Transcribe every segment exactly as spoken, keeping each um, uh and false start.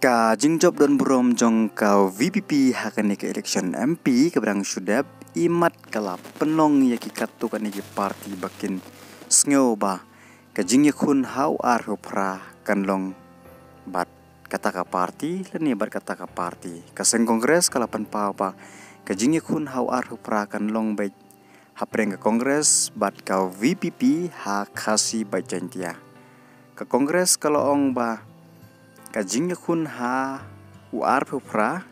Ka jingjop don burom jong ka VPP ha kane ka election MP kaba dang shu dep, imat ka la pynlong ïa ki katto katne ki parti ba kin sngew ba ka jingïakhun ha u arphew phra kan long bad kata ka parti lane bad kata ka parti. Ka seng Congress ka la pynpaw ba ka jingïakhun ha u arphew phra kan long beit hapdeng ka Congress bad ka VPP ha Khasi bad Jaintia. Ka Congress ka la ong ba ka jingïakhun ha u arphew phra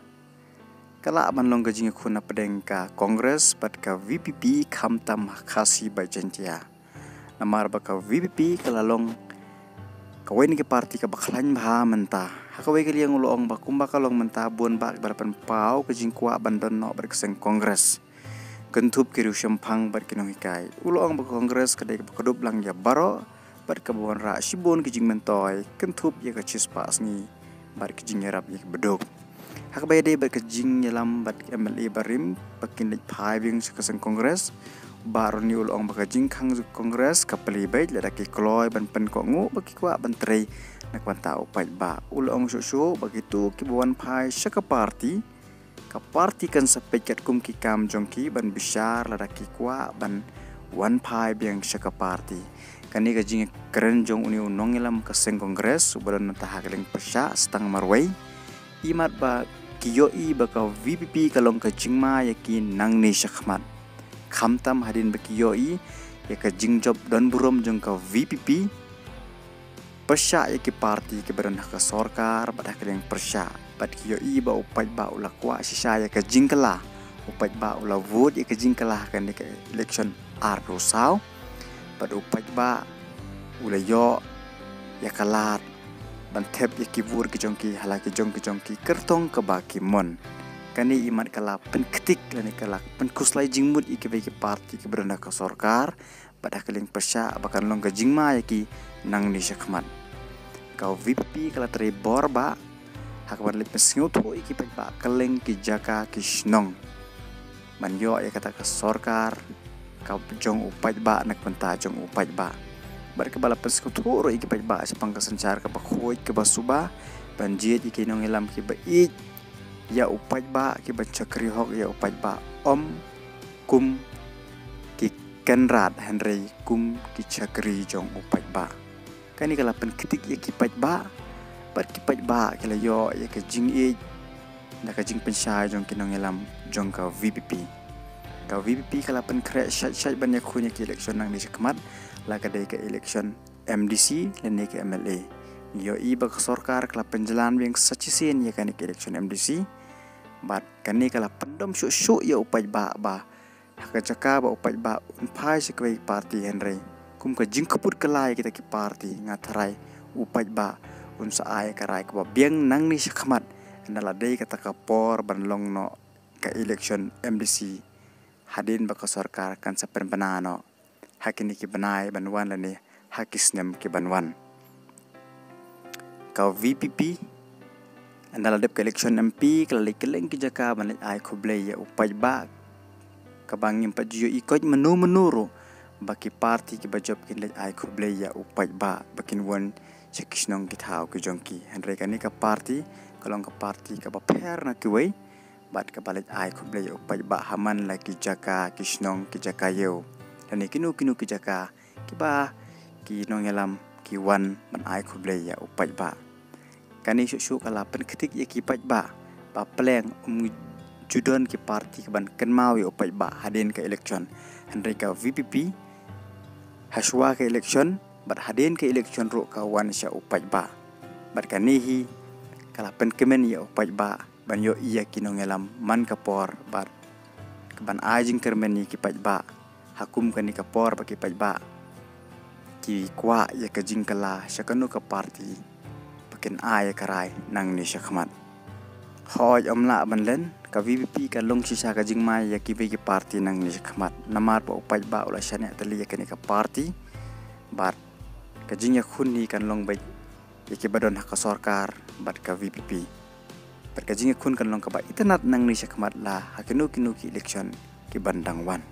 ka lah ban long ka jingïakhun hapdeng ka Congress bad ka VPP khamtam ha Khasi bad Jaintia. Namar ba ka VPP ka la long kawei na ki parti kaba khlaiñ bha mynta. Ha kawei ka liang u la ong ba kumba ka long mynta bun bah kiba la pynpaw ka jingkwah ban don noh bad ka seng Congress, kynthup ki riewshemphang bad ki nonghikai. U la ong ba ka Congress ka dei kaba kdup lang ïa baroh bad kaba wanrah shibun ki jingmyntoi kynthup ïa ka shispah sngi bad ki jingïarap ïa kiba duk. Ha kaba ïadei bad ka jingïalam bad ki MLA barim ba kin leit phai biang sha ka seng Congress, Bah Ronnie u la ong ba ka jingkhang jong ka Congress ka plie beit lada ki kloi ban pynkohnguh ba ki kwah ban trei na ka bynta u paidbah. U la ong shuh shuh ba kito kiba wan phai sha ka parti, ka parti kan sa peit katkum ki kam jong ki ban bishar lada ki kwah ban wan phai biang sha ka parti. Kane ka jingkren jong une u nongïalam ka seng Congress uba don mynta ha ka liang pyrshah Stang Marwei, imat ba ki ïohi ba ka VPP ka long ka jingma ïa ki nangne shakhmat. Khamtam hadien ba ki ïohi ïa ka jingjop don burom jong ka VPP pyrshah ïa ki parti kiba don ha ka sorkar bad ha ka liang pyrshah, bad ki ïohi ba u paidbah u la kwah shisha ïa ka jingkylla. U paidbah u la vote ïa ka jingkylla ha kane ka election arphew saw, bad u paidbah u la ïoh ïa ka lad ban thep ïa ki vote ki jong ki ha la ki jong ki jong ki kyrtong kaba ki mon. Kane imat ka la pynktik lane ka la pynkhuslai jingmut ïa kiwei ki parti kiba don ha ka sorkar bad ha ka liang pyrshah ba kan long ka jingma ïa ki nangne shakhmat. Ka VPP ka la trei bor bah ha kaba leit pynsngewthuh ïa ki paidbah kylleng ki jaka ki shnong ban ïoh ïa kata ka sorkar ka jong u paidbah na ka bynta jong u paidbah. Bad kaba la pynsngewthuh ruh ïa ki paidbah shaphang ka synshar kaba khuid kaba suba ban jied ïa ki nongïalam kiba ïeit ïa u paidbah, kiba shakri hok ïa u paidbah, ym kum ki kynrad hynrei kum ki shakri jong u paidbah. Kane ka la pynktik ïa ki paidbah bad ki paidbah ki la ïoh ïa ka jingïeit na ka jingpynshai jong ki nongïalam jong ka VPP. Ka VPP ka la pynkhreh shait shait ban ïakhun ïa ki election nangne shakhmat, la ka dei ka election MDC lane ka MLA. Ngi ïohi ba ka sorkar ka la pynjlan biang sa shisien ïa kane ka election MDC, bad kane ka la pyndom shuh shuh ïa u paidbah ba ha ka jaka ba u paidbah un phai sha kawei ka parti hynrei kum ka jingkyrpad ka la ïa kita ki parti, nga tharai u paidbah un sa ai ka rai kaba biang nangne shakhmat, ynda la dei kata ka por ban long noh ka election MDC hadien ba ka sorkar kan sa pynbna noh ha kine ki bnai ban wan lane ha ki snem ki ban wan. Ka VPP ynda la dep ka election MP ka la leit kylleng ki jaka ban leit ai khublei ïa u paidbah, kaba ngim pat ju ïohi koit mynno mynno ruh ba ki parti kiba jop kin leit ai khublei ïa u paidbah ba kin wan sha ki shnong ki thaw ki jong ki. Hynrei kane ka parti ka long ka parti kaba pher na kiwei bad kaba leit ai khublei ïa u paidbah ha man la ki jaka ki shnong ki jaka ïew lane kino kino ki jaka kiba ki nongïalam ki wan ban ai khublei ïa u paidbah. Kane shuh shuh ka la pynktik ïa ki paidbah ba pleng ym ju don ki parti kiban kynmaw ïa u paidbah hadien ka election, hynrei ka VPP ha shuwa ka election bad hadien ka election ruh ka wan sha u paidbah. Bad kane hi ka la pynkmen ïa u paidbah ban ïohi ïa ki nongïalam man ka por bad kaban ai jingkyrmen ïa ki paidbah ha kum kane ka por ba ki paidbah ki kwah ïa ka jingkylla sha kano ka parti ba kin ai ïa ka rai nangne shakhmat. Hooid, ym lah ban len, ka VPP ka long shisha ka jingma ïa kiwei ki parti nangne shakhmat namar ba u paidbah u la shaniah tylli ïa kane ka parti, bad ka jingïakhun hi kan long beit ïa kiba don ha ka sorkar bad ka VPP. Bad ka jingïakhun kan long kaba itynnad nangne shakhmat la ha kino kino ki election kiban dang wan.